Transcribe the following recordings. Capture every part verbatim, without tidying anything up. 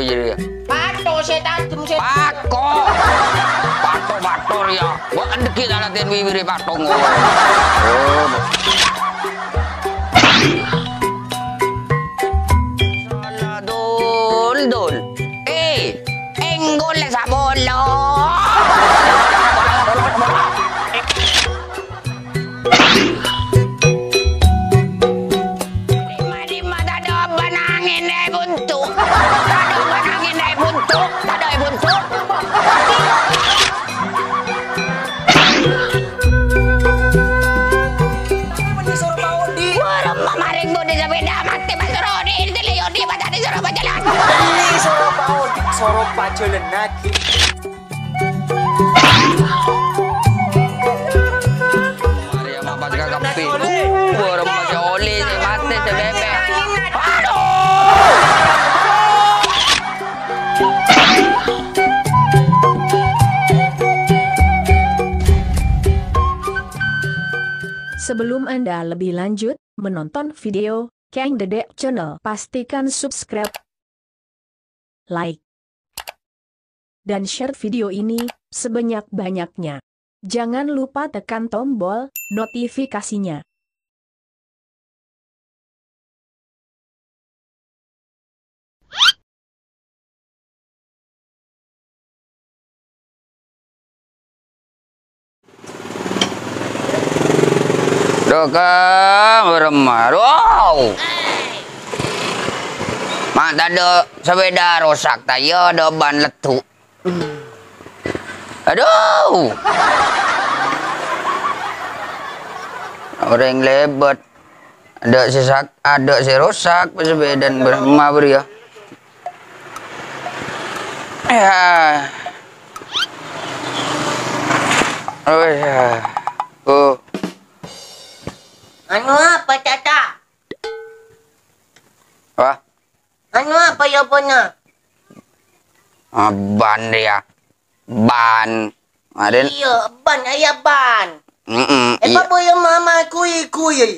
Jârèya. Pato sè tajem sè. Pako. Pato, pato rèya. Wah, endhek ta' latèn wiwirè pato ngono. Oh. Salah dul, dul. Eh, enggol la sabolo. Dimma-dimma tadâ' bân angèn è buntu. Tadâ' bân angèn è buntu. Tadâ' è buntu. Wah, remma marèng budi sapèda matè, Mas Rodi. Tèlè yodi, matè soro pajhâlân. Ini soro paon, soro pajhâlân lagi. Marèya mapan ka kabbhi. Wah, remma sè oli, sè matè, sè bèbè. Aduh! Sebelum Anda lebih lanjut menonton video Kang Dedek Channel, pastikan subscribe, like, dan share video ini sebanyak-banyaknya. Jangan lupa tekan tombol notifikasinya. Dâ' ka bârâmma. Wow. Ma' tadâ' sapèda rosak, ta' iyâ tadâ' bân leddhu'. Aduh. Orèng lèbât. Tadâ' sè sak-, tadâ' sè rosak, pas sapèdana bârâmma bâriyâ. Yâ. Oh, yâ. Oh. Anu apa, Caca? Apa? Anu apa ya, bânna? Ah, bân rèya. Bân. Marèn. Iyâ, bân, iyâ, bân. Mm-mm, iyâ. Apa boya mama kui-kui?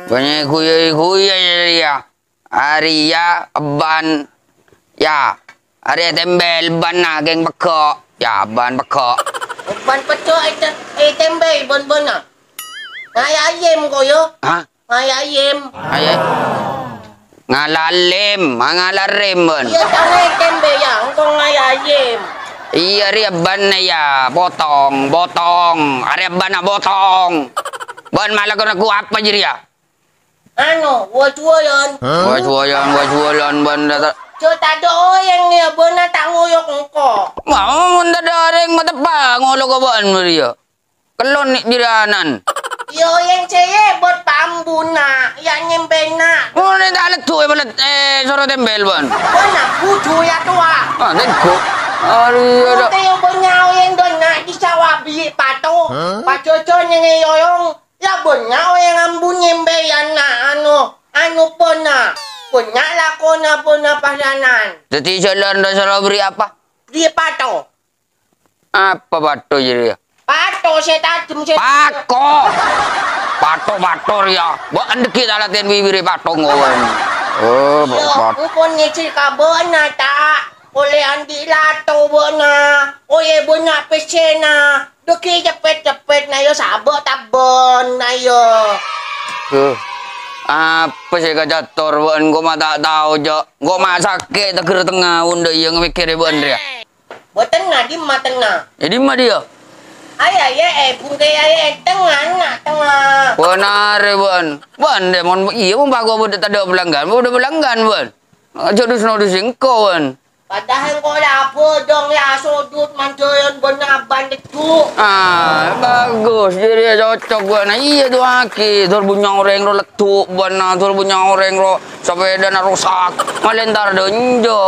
Bânnya kui-kui ya, ya. Arèya bân, yâ. Arèya tèmbel bânna, kèng pegghâ'. Yâ, bân pegghâ'. Bân pegghâ' è te-, è tèmbel bân-bânna. Ngala' ayem ko, yâ? Hah? Ngala' ayem. Ayo. Ngala' lem, ah, ngala' rem, bân. Iyâ, tanè tèmbel, yâ. Engko' ngala' ayem. Iyâ, rèya bânna, yâ. Potong, potong. Arèya bânna potong. Bân malah kena ku apa jârèya? Anu, wâ-juwâlân. Wâ-juwâlân, wâ-juwâlân, bân data. Jhâ' tadâ' orèng, yâ, bânna ta' ngoyok engko'. Wah, mon tadâ' orèng mateppa' ngolok ka bân bâriyâ. Kellon nè' jârèya anan. Iyâ, orèng cè' bât pambuna, yâ nyèmbèna. Mon ta' leddhu' è bâlet, è, soro tèmbel, bân. Bânna, bujur yâ towa. Ah, tegghu'. Arèya dâ'. Iyâ, bânnya' orèng dâ' nè' di sawah bi' pato. Hah? Pajhâjhân nyèngè yorong. Yâ, bânnya' orèng ambu nyèmbèyanna, anu, anu, bânna. Bânnya' lakona bânna pasanan. Dhâddhi jhâlân rèya soro bâri' apa? Bâri' pato. Apa pato jârèya? Pato sè tajem sè. Pako! Pato, pato rèya. Wah, endhek ta' latèn wiwirè pato ngowan. Oh, iyâ, pat- engko' nyècèl ka bânna, ta'? Ollè andi' lato bânna, ollè bânnya' pèssèna, dhâggi' ceppet-ceppetna, yâ, sabâ' tabbânna, yâ. Huh. Apa sè èkacator bâ'na, engko' ma' ta' tao, jâ'? Engko' ma' sakè' tegghâr tengnga, undâ' iyâ ngèmèkkèrè bâ'na rèya. Bâtengnga, dimma tengnga? È dimma dhiyâ? Ay, ay, ay, bungkè, ay, ay, tengnga, na', tengnga. Bân arè bâ'na. Bân, dâ', mon, iyâ, mon pago bâdâ tadâ' pelanggan, bâdâ pelanggan, bân. Aja dus-nodus engko', bân. Padahal engko' la abâdhâng la sodut manjâlân bân abân leddhu'. Ah, bagus. Jârèya cocok, bân. Iyâ, du'aaghi. Tor bânnya' orèng ro leddhu', bân. Tor bânnya' orèng ro sapèdana rosak. Malèntar dânjâ.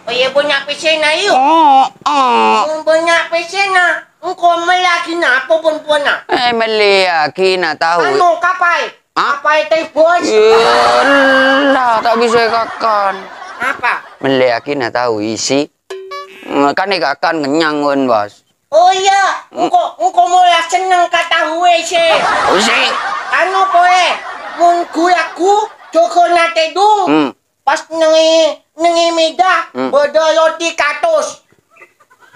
Oh, iyâ, bânnya' pèssèna, yu? Oh, oh. Bânnya' pèssèna. Engko' mellèyaghi napa, bân-bânna? Eh, mellèyaghi na' tahu. Anu, kapaè. Hah? Apa ètè, Bos? Yalah, ta' bisa èkakan. Apa? Mellèyaghi na' tahu isi. Kan èkakan kennyang, bân, Bos. Oh, iyâ. Engko', engko' mola senneng ka tahu isi. Isi. Anu, koè, mon ghu-lagghu, jâgâna tèdung. Hmm. Pas neng è, neng è mèja, Hmm. bâdâ roti katos.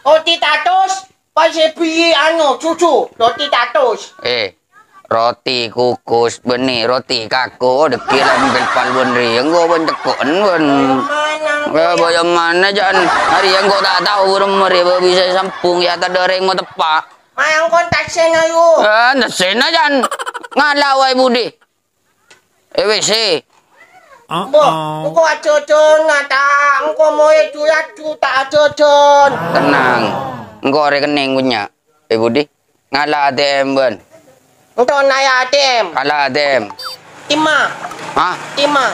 Roti katos, pas èbiyè anu, susu, roti katos. Eh, roti kukus, bânnè, roti kako, dâgghi' la mpèl pal bân rè, engko' bân cekko'en bân. Bâjâ mana, Eh, bâjâ mana, jhân? Arèya engko' ta' tao bârâmma rè, bâ' bisa sambhung, ya, tadâ' rèng mo teppa'. Mayang kon taksèna, yu. Eh, taksèna, jhân. Ngala' wae budi. E W C. Mbok, engko' ajhâjhân, ta', engko' moy duladu ta' ajhâjhân. Tenang. Engko' rekening punya. Eh, budi. Ngala' A T M, bân. Engko' naya A T M. Kala' A T M. Tima. Hah? Tima.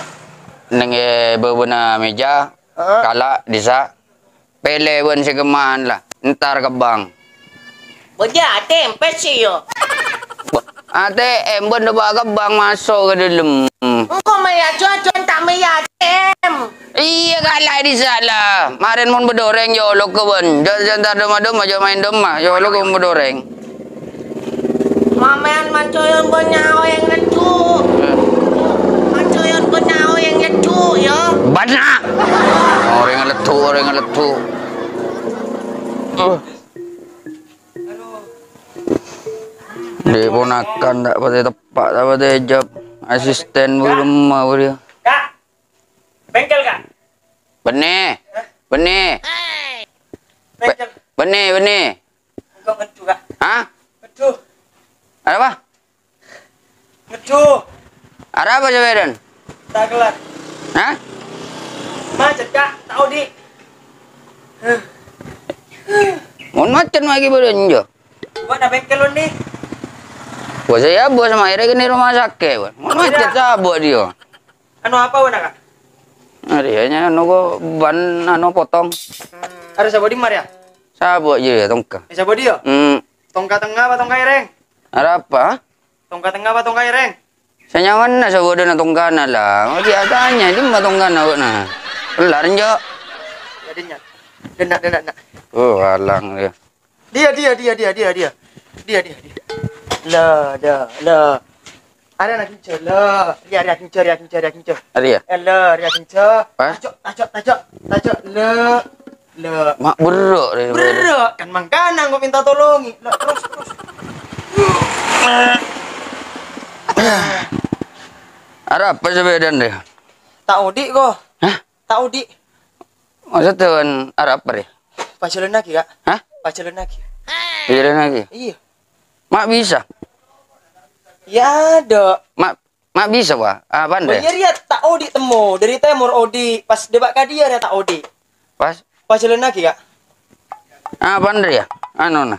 Neng è bâbâna mèja. Heeh. Kala' dissa'. Pèlè bân sè kemman la, entar ka bank. Bâjâ A T M pèssè, yo. A T M bân dâpa' ka bank maso' ka dâlem. Engko' mèya ajhâjhân ta' mèya A T M. Iyâ, kala' dissa' la. Marèn mon bâdâ orèng, yo, olok ka bân. Jhâ', jhâ' entar dâmma-dâmma, jhâ' maèn dâmma. Yo, olok ka bân bâdâ orèng. Mamèn mancoyon bânnya' orèng leddhu'. Eh. Mancoyon bânnya' orèng leddhu', ya. Bânnya'! Orèng leddhu', orèng leddhu'. Eh. Dhi' ponakan ta' patè teppa', ta' patè jâb. Asisten bârâmma bâriyâ. Kak, bengkel, Kak. Bânnè. Hah? Bânnè. Bengkel. Bânnè, bânnè. Engko' ngeddhu, Kak. Hah? Ngeddhu. Arapa? Ngeddhu. Arapa sapèdana? Ta' kellar. Hah? Macet, Kak. Ta' odi'. Mon macet ma' ghi' bârânjâ. Bâ'na bengkel, Wan, nih. Bos ya, bos, ma' èrè kènè' rumah sakit, Wan. Mon macet, sabo' dia. Anu apa, Wan, Kak? Arèya nya anu ko ban anu potong. Arè sabo' dimma rèya? Sabo' jârèya tongka. Eh, sabo' dia? Hmm. Tongka tengnga apa tongka èrèng? Arapa? Tongka tengnga apa tongka èrèng? Sanyamanna sabodhâna tongkana la. Magi atanya, dimma tongkana bâ'na? Kellar, Njo. Ya, dinnya. Denna', denna', denna'. Oh, alang dia. Dia, dia, dia, dia, dia, dia. Dia, dia, dia. La, la, la. Arè na ginco, la. Arè, arè ginco, arè ginco, arè ginco. Arè ya? Eh, la, arè ginco. Pas? Taco', taco', taco', taco', la. La. Ma' berro' rè. Berro', kan mangkana engko' minta tolongi. La, terus, terus. Arapa sapèdana, rè? Ta' odi', ko. Hah? Ta' odi'. Maksudnya, arapa, rè? Pajhâlânnaghi, Kak. Hah? Pajhâlânnaghi. Pajhâlânnaghi? Iyâ. Ma' bisa? Ya, Dok. Ma', ma' bisa, Wa? Apaan, Oh, rè? Iyâ, rèya ta' odi' temmo. Dâri tèmor odi'. Pas dâpa' ka dhiyâ rèya ta' odi'. Pas? Pajhâlânnaghi, Kak. Apaan, rè, ya? Anona.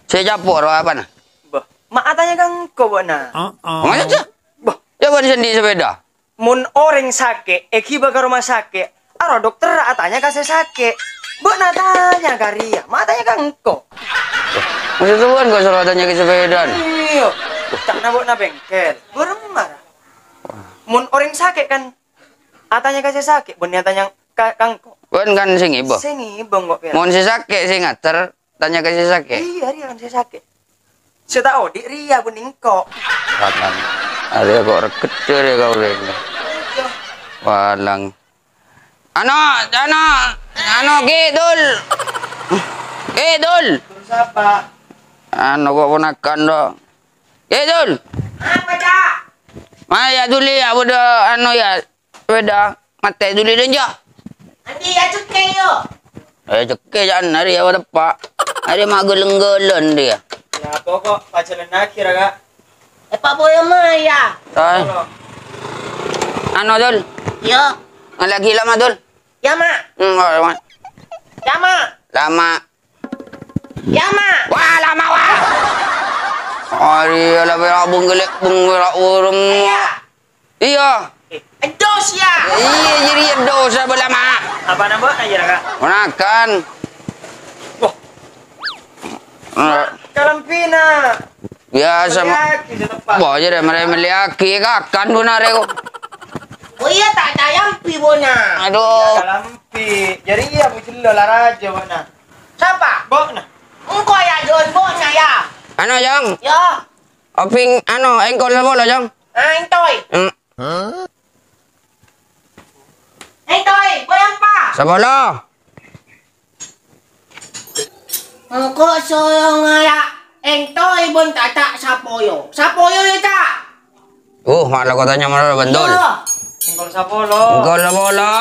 Sè capo' ro apana? Bâh, ma' atanya ka engko' bâ'na. Maksudnya? Bâh. Ya, bân sendi sepeda. Mon orèng sakè', èghibâ ka rumah sakè', aro dokterra atanya ka sè sakè'. Bâ'na atanya ka rèya, ma' atanya ka engko'. Maksud tuwan kok soro atanya ka sepedaan? Iyâ. Ca'na bâ'na bengkel. Bârâmma ra? Mon orèng sakè' kan atanya ka sè sakè', bânnè atanya ka, ka engko'. Bân kan sè ngibâ. Sè ngibâ engko', Pèr. Mon sè sakè' sè ngater, Tanya ka sè sakè'. Iyâ, rèya kan sè sakè'. Sè ta' odi' rèya bânnè engko'. Walang. Arèya kok regedhâ rè kaulâ. Walang. Ano, ano, ano, Ki Dul. Ki Dul. Terus apa? Ano kok ponakan, do. Ki Dul. Apa, Cak? Maya duli ya, bâdâ ano ya. Sepeda, matè duli dânja. Andi ya cekke yo. Eh, cekke ja'an, arè ya, teppa'. Arè ma' geleng-geleng dia. Ya, pokok pajhâlânnaghi ra, Kak. Eh, Pak Boyo maya. Tay. Anu, Dul. Yo. Lagi lama, Dul. Ya, Mak. Hmm, oh, lama. Ya, Mak. Lama. Ya, Mak. Wah, lama, wah. Arè ya, la bengkelek, bengkelek urung. Iya. Iya. Eh, endos ya. Iya, jadi endos apa lama? Apa nambah aja, Kak? Ponakan. Wah. Eh. Kalempina. Biasa, Mak. Laki-laki, tetep, Pak. Wah, jadi mereka meliaki kakan pun arè kok. Oh iya, tak ada yang pi, Bona. Aduh. Iya, kalampi. Jadi iya, Bu Jello, la raja, Bona. Sapa? Bona. Engko' ya, Jon, Bona ya. Ano, Jong? Ya. Oping, ano, engkol sapa lo, Jong? Ah, entoy. Hmm. Sapolo. Engko' soro ngala' ènto èbun tata' sapoyo. Sapoyo, ya, ta'? Uh, malah kotanya malah bentul. Iya. Èngkol sapolo. Èngkol sapolo.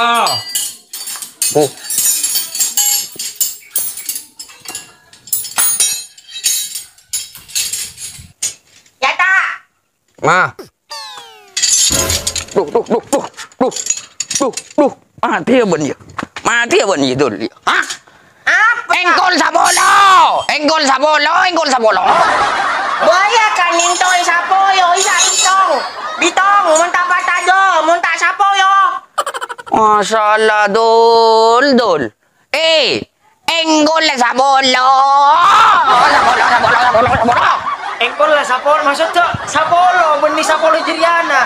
Uh. Ya, ta'? Ma. Duh, duh, duh, duh, duh, duh, duh. Matè bâ'na, ya? Matè bâ'na, ya, Dul, ya? Hah? Apa? Èngkol sapolo! Èngkol sapolo! Èngkol sapolo! Bâ'na kan ènto sapoyo, iyâ, èntong. Bitong, mon ta' patado, mon ta' sapoyo. Masya Allah, Dul, Dul. Eh, èngkol sapolo. Sapolo, sapolo, sapolo, sapolo. Èngkol sapolo, maksud, Cok, sapolo, bânnè sapolo jârèyana.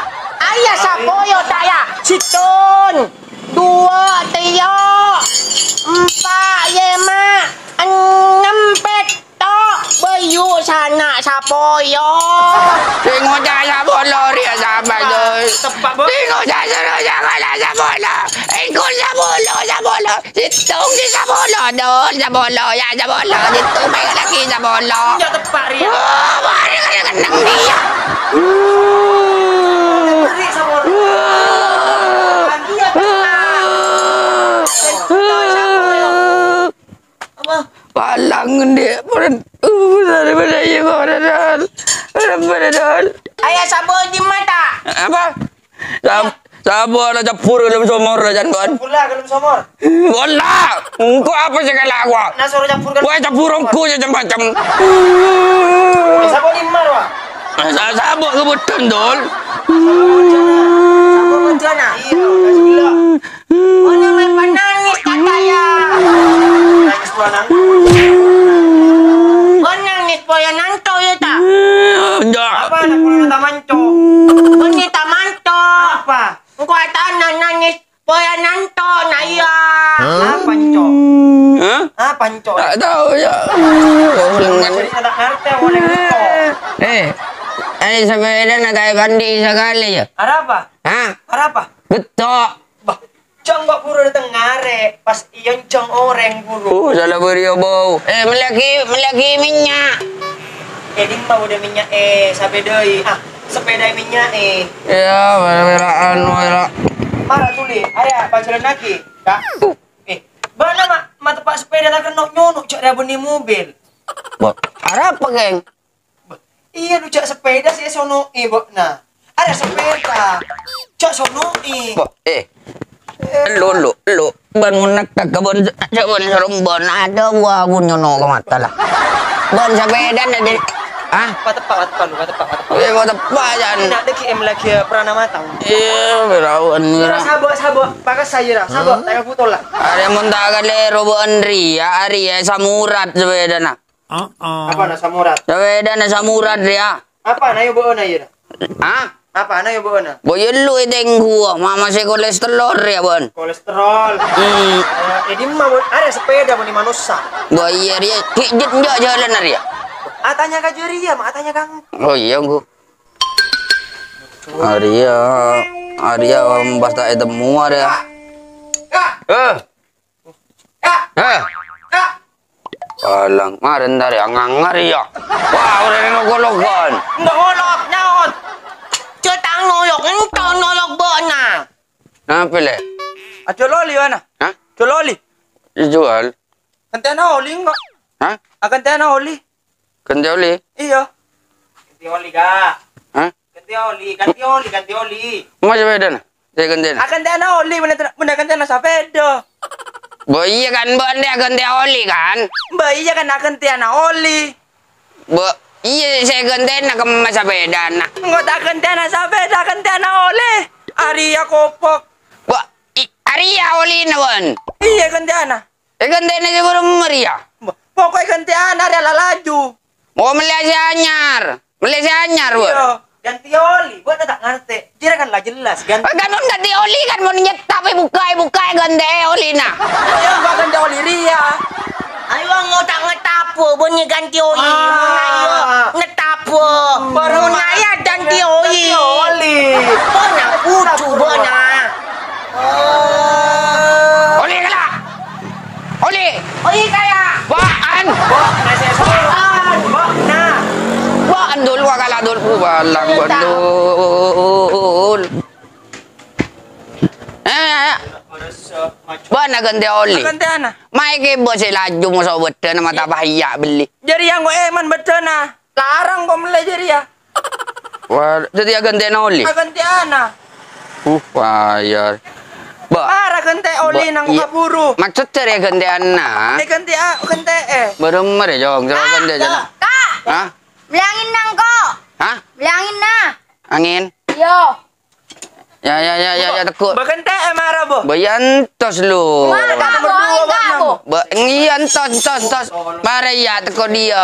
Iyâ, sapoyo, ta', ya? Sèttong, duwâ', tèyo', empa', lèma', ennem, pèt-, To', bâyu sana' sapoyo. Sè ngoca' sapolo rèya sapa, Dul? Teppa', Bu. Sè ngoca' suruh jangan sapolo. Èngkol sapolo, sapolo. Sèttong sè sapolo, Dul, sapolo. Ya, sapolo. Sèttong pèng lagi sapolo. Iyâ, teppa' rèya. Oh, mari kena kenang dia. Beri sapolo. Iya, teppa'. Apa? Palang ngendi', pon, uh, bener, bener, iya, bener, bener, bener. Ayo, sabo di mata. Apa? Sab-, sabo la cabbhur ka dâlem somor, jân, kon. Cabbhur la ka dâlem somor. Wala, engko' apa sè kala aku? Nah, suruh cabbhur ka. Wah, cabbhur engko' ya, macem-macem. Eh, sabo di mar, wah. Sa-, sabo kebetulan, Dul. Sabo bojona. Iya, kasih gila. Ono mè' panangès, ta' kaya. Nangès pola nang. Panangès pola nanto, ya, ta'? Enjâ'. Apa anak pola nang tamanco? Bânnè tamanco. Apa? Engko' atana nangès pola nanto, na, iyâ. Apa, Cok? Hah? Apa, Cok? Tak tahu, ya. Jadi tak ngerti, apa yang betul. Eh, eh, sepeda na ta' èpanḍi'i sakalè, ya? Ada apa? Hah? Ada apa? Betok. Bah, Cong, kok buru dateng ngare', pas iyâ Cong orèng buru. Oh, sala bâriyâ bâu. Eh, mellèaghi, mellèaghi mènnya'. Eh, dimma bâḍâ mènnya', eh, sapèḍâi. Ah, sapèḍâi mènnya', eh. Iyâ, wèra-wèra'an, wèra. Mara tuli, arèya, pajhâlânnaghi, Kak. Eh, bâ'na ma', mateppa' sapèḍâ ta' kenno' nyono', jhâ' rèya bânnè mobil. Bâ, arapa, Kèng? Iyâ, lu, jhâ' sapèḍâ sè èsono'è bâ'na. Arèya sapèḍâ. Jhâ' sono'è. Bâ, eh. Lu, lu, lu. Bân mon nèka ka bân, jhâ' bân sarombân. Aḍâ, wah, bun nyono' ka mata la. Bân sapèḍâna, Dè. Hah? Pateppa', pateppa', lu, pateppa', pateppa'. Eh, pateppa', jân. Nah, ḍâggi' em lagi, eh, pranamata. Iyâ, bhârâwan, bhârâ. Sabo', sabo', pakassa, iyâ, ra. Sabo', ta' èkabhuto la. Arèya mon ta' kalèro bân rèya, arèya samorat sapèḍâna. Heeh. Apa na samorat? Sapèḍâna samorat rèya. Apa na yo bâ'na iyâ? Hah? Apa na yo bâ'na? Bâ' iyâ lu ètèngguwâ, ma' masè kolesterol rèya, bân. Kolesterol. Hmm. Eh, è dimma, bân? Arèya sapèḍâ bânnè manossa. Bâ' iyâ rèya, ghi' jhât enjâ' jhâlânna rèya. Atanya ka jârèya, ma' atanya ka engko'. Oh iyâ, engko'. Arèya, arèya, em, pas ta' ètemmo arèya. Eh. Hah? Alang, marèn tadi angangar, iyâ. Wah, orèng lok-olokan. Enggak ngolok, nyaut. Cetang ngolok, ento ngolok bâ'na. Napa, Lè'? Aja loli, Wana. Hah? Aja loli. Dijual. Ghântèyana oli, enggak? Hah? Ah, ghântèyana oli. Ghântè oli? Iyâ. Ghântè oli, Kak. Hah? Ghântè oli, ghântè oli, ghântè oli. Mas sepèdana? Sè ghântèna? Ah, ghântèna oli, bânnè, bânnè ghântèna sapèda. Bâ iyâ kan, bâ'na ghântè oli kan? Bâ iyâ kan, ah, ghântèna oli. Bâ iyâ sè ghântèna kemma sapèdana. Engko' ta' ghântèna sapèda, ghântèna oli. Arèya kopok. Bâ i-, arèya olina, bân. Iyâ, ghântèna. Eh, ghântèna sè bârâmma rèya? Bâ, pokokna ghântèna rèya la laju. Oh, mellè sè anyar. Mellè sè anyar, bân. Iyâ, ghântè oli. Bâ'na ta' ngartè. Jârèya kan la jelas, ghântè. Eh, kan mon ghântè oli kan mon nyettap, è bukka', è bukka', è ghântè olina. Iyâ, bâ ghântè oli rèya. Ayo, ngotak ngettap, bânnè ghântè oli. Ah. Mon ayo, ngettap. Bârâmma. Mon ayo ghântè oli. Ghântè oli. Bâ'na kudu, bâ'na. Oh. Oli kala. Alang bendul. Eh, bâ'na ghântè oli. Ghântèana. Maè kèbâ sè laju moso bâddhâna mata pahiyâ bellè. Jârèya engko' èman bâddhâna. Larang ko' mellè jârèya. Wah, dhâddhi aghântèna oli? Aghântèana. Uh, payah. Bâ-, Mara ghântè oli bâ-, nang iya. Kaburu. Maksud jârèya ghântèana? Eh, ghântè a-, ghântè, eh. Bârâmma rè, Jong? Jârèya ghântè, Jong. Kak! Hah? Mellèyangin nang ko'. Hah? Mellèyangin na. Angèn? Iyâ. Ya, ya, ya, ya, ya, Teguh. Bâ ghântè, eh, mara, Bo. Bâ, ya, entos, lu. Mara, Bo, enggak, Bo. Bâ, iya, entos, entos, entos. Mara, ya, teko dia.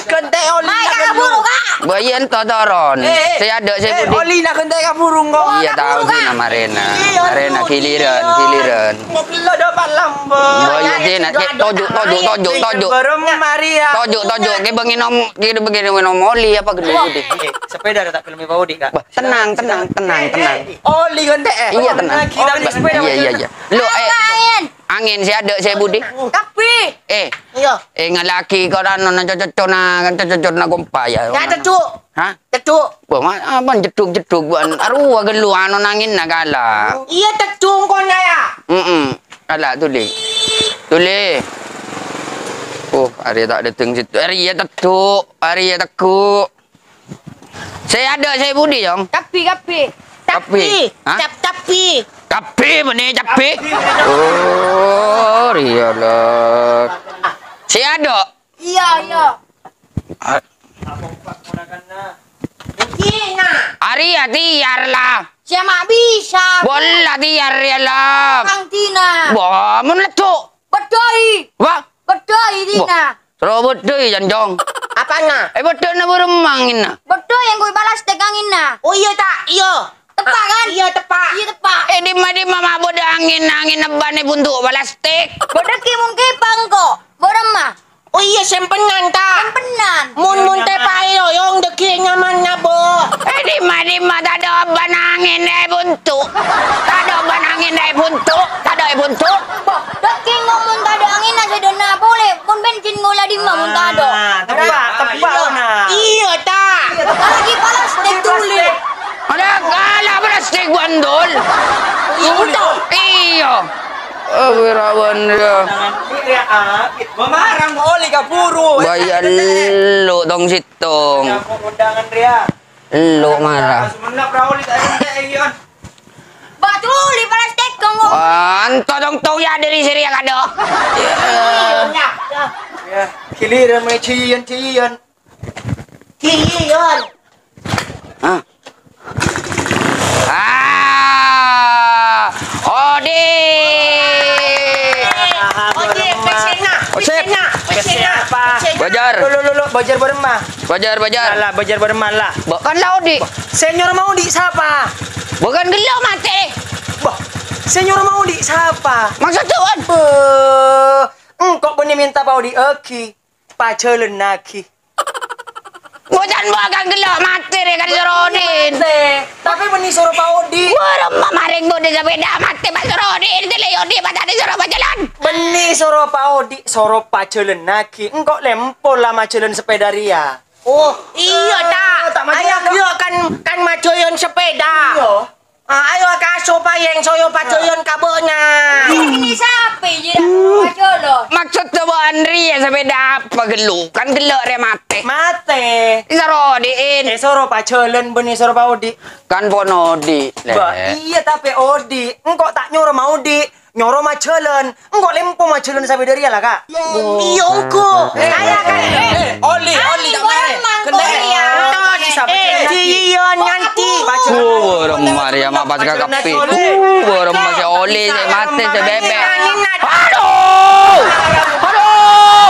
Ghântè oli. Mai, Kak, buru, Kak. Bâ, iya, entos, toron. Eh, eh. Sè adâ', sè eh, budi. Oli na ghântè kaburu, engko'. Iya, tao sih, na marèna. Iya, marèna, iya. Giliran, giliran. Engko' ghellu dâpa' lambâ'. Bâ, iya, sih, na. Cek, tojuk, tojuk, tojuk, tojuk. Bârâmma, Maria. Tojuk, tojuk. Kèbâ ngènom, kèbâ ngènom oli apa ghellâ' budi? Eh, sepeda ada tak film Pak Odi, Kak? Wah, tenang, tenang, tenang, tenang. Oli ghântè, eh. Iya, tenang. Lagi, lagi sepeda. Iya, iya, iya. Lo, eh, angèn. Angèn sè adâ' sè budi? Kabbhi. Eh. Iya. Eh, ngala'aghi koran nona cococona, cococona kompa ya. Ya, cocok. Hah? Cocok. Wah, ma-, apa jeduk-jeduk, bukan? Arowa ghellu' ano nangènna kala. Iya, cocok kona ya. Mm-mm. Kala, tuli. Tuli. Oh, arèya ta' dâteng sèttong. Arèya teddhu', arèya tegghu'. Sè adâ' sè budi, Jong? Kabbhi, kabbhi. Kabbhi. Kabbhi. Hah? Cap-, cabbhi. Kabbhi, bânnè cabbhi. Oh, rèya, lho. Sè adâ'? Iyâ, iyâ. A- Gina. Arèya tèyar, la. Sè ma' bisa. Bolla tèyar, ya, la. Kang Dina. Wah, mon leddhu'. Beddhâi. Wah. Beddhâi, Dina. Wah. Terro beddhâi, Jan Jong. Apana? Eh, beddhâna bârâmma angènna? Beddhâi engko' palastik angènna. Oh, iyâ, ta'? Iyâ. Teppa', kan? Iyâ, teppa'. Iyâ, teppa'. Eh, dimma-dimma ma' bâdâ angèn, angèn ebbâna è buntu' palastik? Bâdâ kè mon kèbâ engko'. Bârâmma? Oh, iyâ, sempenan, ta'? Sempenan. Mon, mon teppa' èoyong, dâgghi' nyamanna, Bo. Eh, dimma-dimma tadâ' ebbâna angèn è buntu'? Tadâ' ebbâna angèn è buntu'? Tadâ' è buntu'? Bo, dâgghi' ngomong tadâ' angènna sè dâna polè. Mon bensin ngola dimma mon tadâ'? Ah, teppa', teppa', ona. Iyâ, ta'? Lagi palastik tuli. Ada kala palastik bandul. Iyâ, betul. Iyâ. Eh, wirawan, ya. Undangan, ya, ah. Bo marang, bo oli kaburu. Bâ, iyâ, lo, tong sèttong. Undangan, ya. Lo mara. Sumenep ra oli ta' entek iki, On. Bâ, tuli palastik, kong. Ah, ento tong-tong ya dari sini ya, kado. Ya, giliran mulai cian-cian. Cian. Hah? Ah, Odi. Odi, pesena, pesena, pesena. Bajar. Lo, lo, lo, lo, bajar bareng, Ma. Bâjâr, bâjâr. Alah, bâjâr bârâmma la. Bâ, kan la odi'. Sè nyoro maodi' sapa? Bâ, kan ghellâ' matè. Bâ, sè nyoro maodi' sapa? Maksodda, Wan? Bâ, engko' bânnè mènta paodi'aghi, pajhâlânnaghi. Bâjâr, bâ, kan ghellâ' matè rè, kan soro odi'in. Matè. Tapè bânnè soro paodi'. Bârâmma marèng bâdâ sapèda matè, pas soro odi'in, tèlè odi', pas tadâ' soro pajhâlân. Bânnè soro paodi', soro pajhâlânnaghi. Engko' lèmpo la majhâlân sapèda rèya. Oh, iyâ, eh, ta'. Ta' maca. Ayo, iyâ, kan, kan majoyon sepeda. Iyâ. Ah, ayo, kaso payèng, soyo pajoyon ka bâ'na. Ini siapa, ya? Majoyon. Maksodda bâ'na rèya sepeda apa ghellâ'? Kan ghellâ' rè matè. Matè. Soro odi'in. Eh, soro pajhâlân bânnè soro paodi'. Kan pon odi', Lè'. Bâ, iyâ, tapè odi'. Engko' ta' nyoro maodi'. Nyoro majhâlân. Engko' lèmpo majhâlân sapèda rèya la, Ka'. Iyâ, engko'. Eh, eh, eh, oli, oli, ta' marè. Kennèng. Eh, iyâ, nyanti. Ku bârâmma rèya ma' pas ka kabbhi. Ku bârâmma sè oli, sè matè, sè bèbèk. Aduh! Aduh!